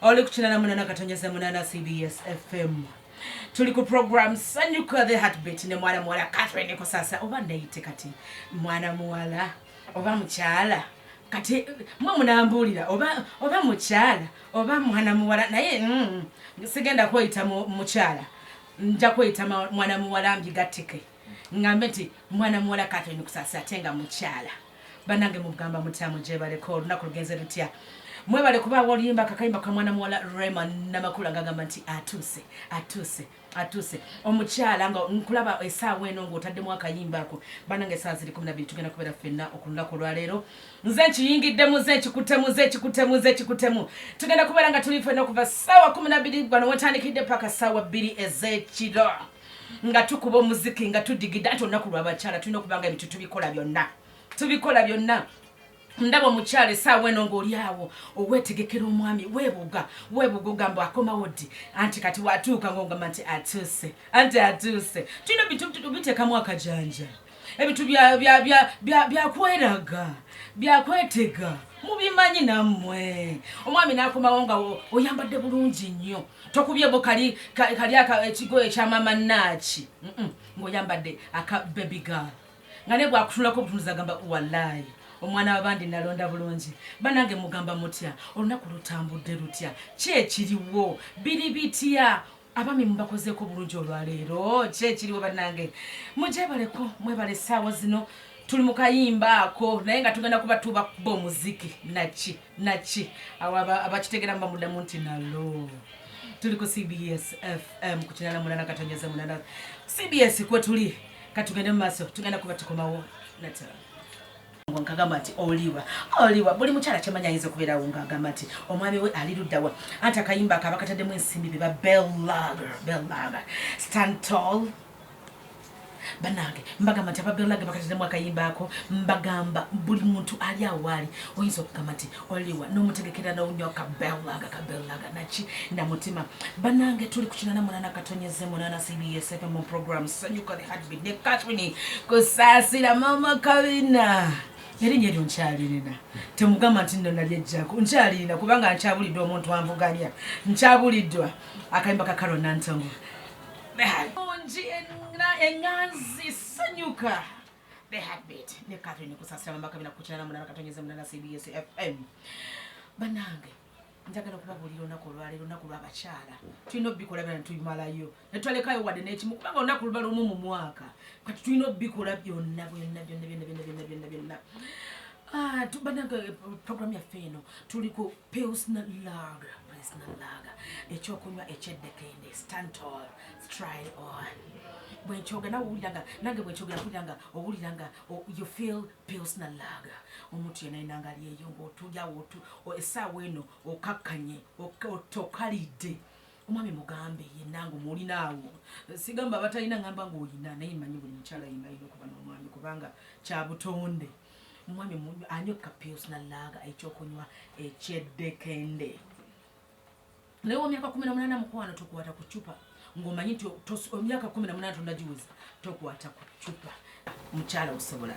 Oli ku 88.8 CBS FM. Tuli ku program Sanyuka the Heartbeat ne mwana muwala Catherine Kusasa, oba neyite kati mwana muwala oba mukyala, kati mwe munambuulira oba mukyala oba mwana muwala, naye sigenda kweyita mukyala, nja kweyita mwana muwala, mbigattike ngambe nti mwana muwala Catherine Kusasa ate nga mukyala. Banange, mugamba mutya? Gyebaleko, olunaku lugenze lutya? Mwebale kubaawo. Oluyimba kakayimba ka mwana muwala Rema Namakula ngagamba nti atuuse, atuuse, atuuse. Omukyala nga nkulaba esaawa eno ng'otaddemu akayimba ako. Banange, esaawa ziri 12, tugenda kubeera ffenna okulunaku olwaleero. Nze nkiyingiddemu, nze nkikuttemu, nze nkikuttemu, nze nkikuttemu. Tugenda kubeera nga tuli ffenna okuva saawa 12 wano wetandikidde paka saawa 2 ez'ekiro, nga tukuba omuziki, nga tudigidda, anti olunaku lwabakyala tulina okuba nga ebintu tubikola byonna, tubikola byonna. Ndaba omukyala esaawa eno ng'oli awo oweetegekera omwami, weebuga, weebuga, ogamba akomawo ddi? Anti kati watuuka ng'ogamba nti atuuse, anti atuuse. Tulina bintu biteekamu akajanja, ebintu byakweraga, byakwetega, mubimanyi nammwe. Omwami n'akomawo nga oyambadde bulungi nnyo, tokubyeko kali kali ekigoye ekyamama naaki, ng'oyambadde aka baby girl, nga ne bwakutunulako obutunuzi agamba, "Wallayi, omwana wabandi nalonda bulungi." Banange, mugamba mutya? Olunaku lutambudde lutya? Ki ekiriwo? Biri bitya? Abami mubakozeeko bulungi olwaleero? Ki ekiriwo? Bannange, mujebaleko, mwebale. Essaawa zino tuli mu kayimba ako, naye nga tugenda kuba tubakuba omuziki naki naki. Awo abakitegera mubamuddamu nti nalo tuli ku CBS FM ku 88.8 CBS kwe tuli. Katugende mu maaso, tugenda kuba tukomawo nata. Nkagamba nti oliwa, oliwa? Buli mukyala kyemanya ayinza okubeerawo ng'agamba nti omwami we ali luddawa. Anti akayimba ako abakataddemu ensimbi beba Bell Lager, Bell Lager Stand Tall. Banange, mbagamba nti aba Bell Lager bakataddemu akayimba ako. Mbagamba buli muntu ali awo waali oyinza okugamba nti oliwa, n'omutegekera n'onywa ka Bell Lager, ka Bell Lager naki namutima. Banange, tuli ku 88.8 CBS FM mu program Sanyuka the Heartbeat ne Catherine Kusaasira, Mama Kabina. Erinnya eryo nkyalirina, temugamba nti nno nalyejjako, nkyalirina kubanga nkyabuliddwa omuntu anvuganya, nkyabuliddwa. Akayimba ka Karo Nantongo ngi eŋŋanzi. Sanyuka the Heartbeat ne Catherine Kusasira, Mama Kabina, ku 88.8 CBS FM. Banange, njagala okubabuulira olunaku olwaleero, olunaku lw'abakyala. Tulina obikola byona tubimalayo, netwalekayo wadde n'ekimu, kubanga olunaku luba lumu mu mwaka. Kati tulina obikola byonna byonna byonna byonna byonna byonna byonna byonna. Ah, banange, program yaffe eno tuli ku Pilsner Lager, Pilsner Lager, ekyokunywa ekyeddekende. Stand tall, stride on. Bwenkyogera nawe owulira nga nange bwenkyogera mpulira nga owulira nga you feel Pilsner Lager. Omuntu yenna yenna nga ali eyo ng'otulyawo essaawa eno okakkanye, tokalidde, omwami mugambe yenna nga omulinaawo. Sigamba abatalina, ngamba ngaolina, naye manyi buli mukyala yenna alina okuba n'omwami kubanga kyabutonde. Omwami anywe ka Pilsner Lager, ekyokunywa ekyeddekende. Naye wamyaka 18, mukwano, tokwata ku cupa ng'omanyi nti emyaka 18 tonagiweza, tokwata ku cupa. Mukyala osobola.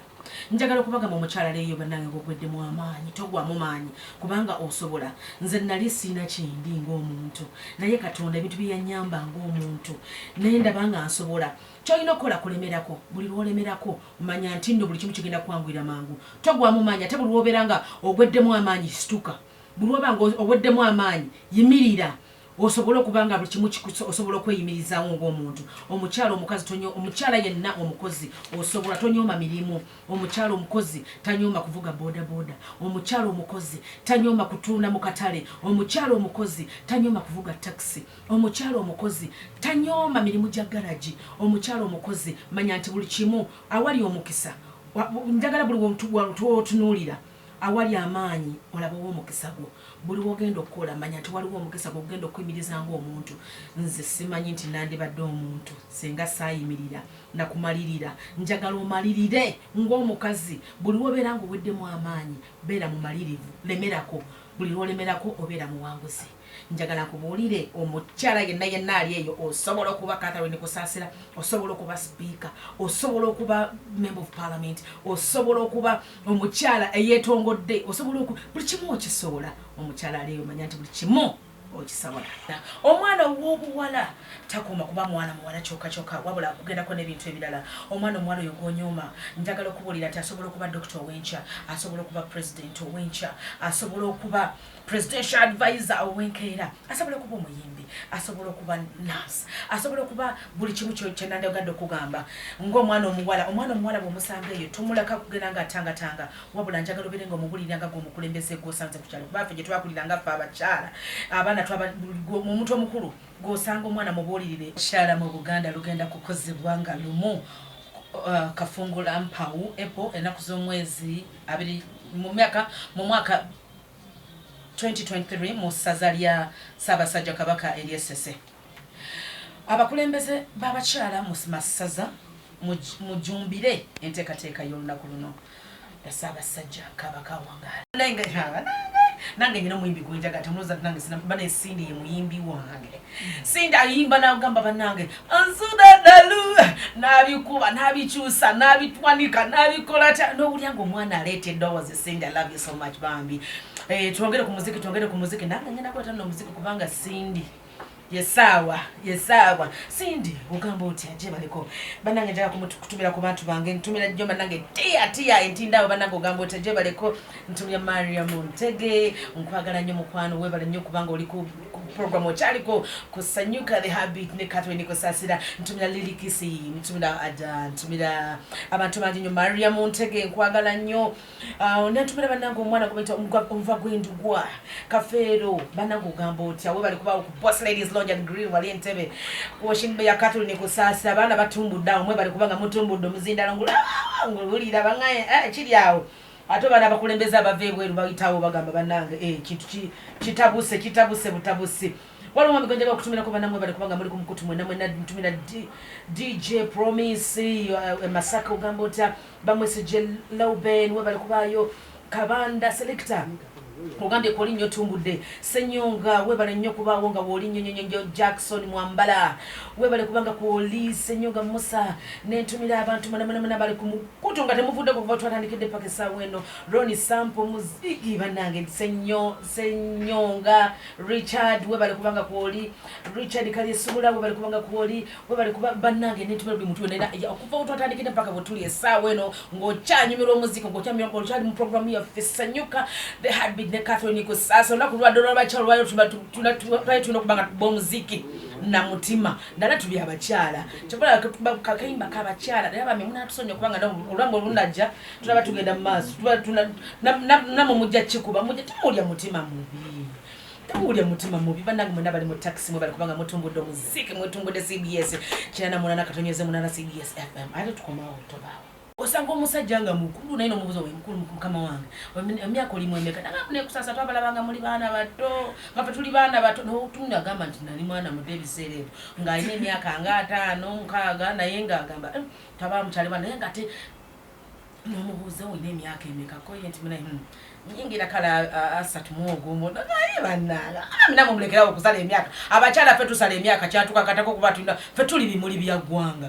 Njagala okubagamba omukyala leeyo, bannange, ng'ogweddemu amaanyi, togwamu maanyi kubanga osobola. Nze nali siina kindi ng'omuntu, naye Katonda ebintu bye yannyamba ng'omuntu, naye ndaba nga nsobola. Kyolina okukola kulemerako. Buli lwolemerako manya nti nno buli kimu kigenda kwanguyira mangu. Togwamu maanyi. Ate buli lwobeera nga ogweddemu amaanyi, situka. Buli lwoba nga oweddemu amaanyi, yimirira osobole okuba nga buli kimu osobola okweyimirizaawo ng'omuntu. Omukyala omukazi tonyo, omukyala yenna omukozi osobola, tonyooma mirimu. Omukyala omukozi tanyooma kuvuga boda boda. Omukyala omukozi tanyooma kutunda mu katale. Omukyala omukozi tanyooma kuvuga takisi. Omukyala omukozi tanyooma mirimu gya garagi. Omukyala omukozi, manya nti buli kimu awali omukisa njagala buli wotunuulira awali amaanyi olabawo omukisa gwo. Buli wogenda okukola, manya nti waliwo omukisa gwo ogenda okuyimiriza ng'omuntu. Nze simanyi nti nandibadde omuntu singa saayimirira nakumalirira. Njagala omalirire ng'omukazi. Buli lwobeera ng'oweddemu amaanyi, beera mumalirivu, lemerako. Buli lwolemerako obeera muwanguzi. Njagala nkubuulire, omukyala yenna yenna ali eyo, osobola okuba Catherine Kusaasira, osobola okuba sipiika, osobola okuba member of parliament, osobola okuba omukyala eyeetongodde, osobola buli kimu okisobola. Omukyala ali eyo, manya nti buli kimu Okisobola. Omwana ow'obuwala takuuma kuba mwana muwala kyokka kyokka, wabula kugendako n'ebintu ebirala. Omwana omuwala oyo gw'onyooma, njagala okubuulira nti asobola okuba dokita ow'enkya, asobola okuba pulezidenti ow'enkya, asobola okuba presidential advisor ow'enkeera, asobola okuba omuyimbi, asobola okuba nurse, asobola okuba buli kimu kyenandyagadde okugamba ng'omwana omuwala. Omwana omuwala bw'omusanga eyo, tomuleka kugenda nga atangatanga, wabula njagala obeere nga omubulirira nga gweomukulembeze gwosanze ku kyalo, kuba ffe gye twakulira nga ffe abakyala, abaana omuntu omukulu gw'osanga omwana mubuulirire. Kyala mu Buganda lugenda kukozebwa nga 1 Kafungula Mpawu April, ennaku z'omwezi 2 mu mwaka 2023, mu ssaza lya Ssaabasajja Kabaka ery'Essese. Abakulembeze b'abakyala mu masaza mujumbire enteekateeka y'olunaku luno. Ssaabasajja Kabaka wangaala. Nange nyina omuyimbi gwenjaga, temuloza nange bane. Cindy ye muyimbi wange. Cindy ayimba nagamba, "Bannange, nsuda dalu," n'abikuba, n'abikyusa, n'abitwanika, n'abikola tya, n'owulya nga omwana aleeta eddoboozi. Cindy, I love you so much, bambi. Twongere ku muziki, twongere ku muziki. Nange ngenda kuleeta nno omuziki kubanga Cindy yesaawa, yesaawa. Cindy, ogamba otya? Gyebaleko bannange. Njagala kutumira ku bantu bange. Ntumira jjo bannange tiya tiya entindawo. Bannange, ogamba otya? Gyebaleko. Ntumira Mariam Ntege, nkwagala nnyo mukwano, webale nnyo kubanga oli ku program, okyaliko kusanyuka The Habit ne Catherine Kusasira. Ntumira Lilikisi, ntumira Ada, ntumira abantu bangi nnyo. Mariam Ntege, nkwagala nnyo. Nentumira bannange omwana gwebayita Omuva Gwendugwa Kafeero. Bannange, ogamba otya? Webale kubaawo ku Boss Ladies Lounge and Grill wali Entebe, washing bay ya Catherine Kusaasira. Abaana batumbudde awo, mwebale kubanga mutumbudde omuzindalo ngulwulira bangaye kiri awo. Ate baana abakulembeze abava ebweru bayitawo, bagamba, "Bannange, kintu kitabuse, kitabuse butabuse." Waliwo omwami gwenjaga okutumirako. Bannamwe bali kubanga muli ku mukutu mwena mwena. Ntumira DJ Promise Masaka, ogamba otya? Bamwesije Lauben, webale kubaayo. Kabanda Selector, ogambye kwoli nnyo, tumbudde. Senyonga, webale nnyo kubaawo nga wooli nnyo nnyo nnyo. Jackson Mwambala, webale kubanga kwoli. Senyonga Musa, nentumira abantu mwena bali ku mukutu nga temuvuddeko kuva twatandikidde paka essaawa eno. Roni Sampo Muzigi, bannange, Senyonga Richard, webale kubanga kwoli. Richard Kalyesubula, webale kubanga kwoli, webale kuba. Bannange, nentumira buli muntu yonna okuva twatandikidde paka bwe tuli essaawa eno ng'okyanyumirwa omuziki, ng'okyali mu programu yaffe Sanyuka The Heartbeat ne Catherine Kusaasa. Olunaku lwadde olwabakyala olwayo twali tulina okuba nga tuba omuziki na mutima ddala tuli abakyala. Kyobola kakayimba kabakyala, naye abami munatusonyiwa kubanga olwange olunajja tulaba tugenda mu maaso, namwe mujja kikuba, mujja temulya mutima mubi, temulya mutima mubi. Bannange mwena bali mu taxi, mwe bali kubanga mutumbudde omuziki, mwetumbudde CBS 88.8 CBS FM. Ate tukomawo, tobaawo. Osanga omusajja nga mukulu, naye nomubuuza, "We mukulu, mukama wange, emyaka olimu emeka?" Naganekusasa, "Twabalabanga muli baana bato, nga fe tuli baana bato." Notundu agamba nti, "Nali mwana muto ebiseera ebyo," ng'alina emyaka nga 50, 60, naye ng'agamba, "Taba mukyali mwana." Naye nga ate nomubuuza, "Olina emyaka emeka?" Koye nti, "Muna nyingira kale 31." Naye bannange, abami namwe mulekerawo okusala emyaka. Abakyala ffe tusala emyaka, kyatukakatako kuba tulina, ffe tuli bimuli bya ggwanga.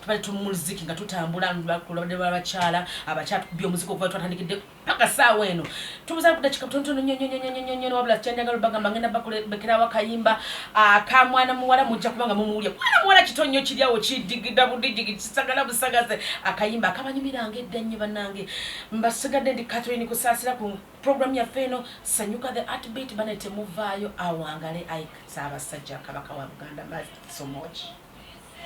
Tubali tumuziki nga tutambula lwabadde lwabakyala. Abakyala tukubye omuziki okuva twatandikidde paka saawa eno. Tubuza ku dakika tonotono nnyo nnyo nnyo nnyo nnyo, wabula kyanjagala bagamba ngenda bakulekerawo akayimba akamwana muwala. Mujja kubanga mumuwulya mwana muwala kito nnyo, kiri awo kidigida budigigi, kisagala busagaze, akayimba akabanyumiranga edda nnyo. Bannange, mbasigadde ndi Catherine Kusaasira ku programu yaffe eno Sanyuka The Heartbeat. Bane, temuvaayo. Awangale ai Ssaabasajja Kabaka wa Buganda. So much.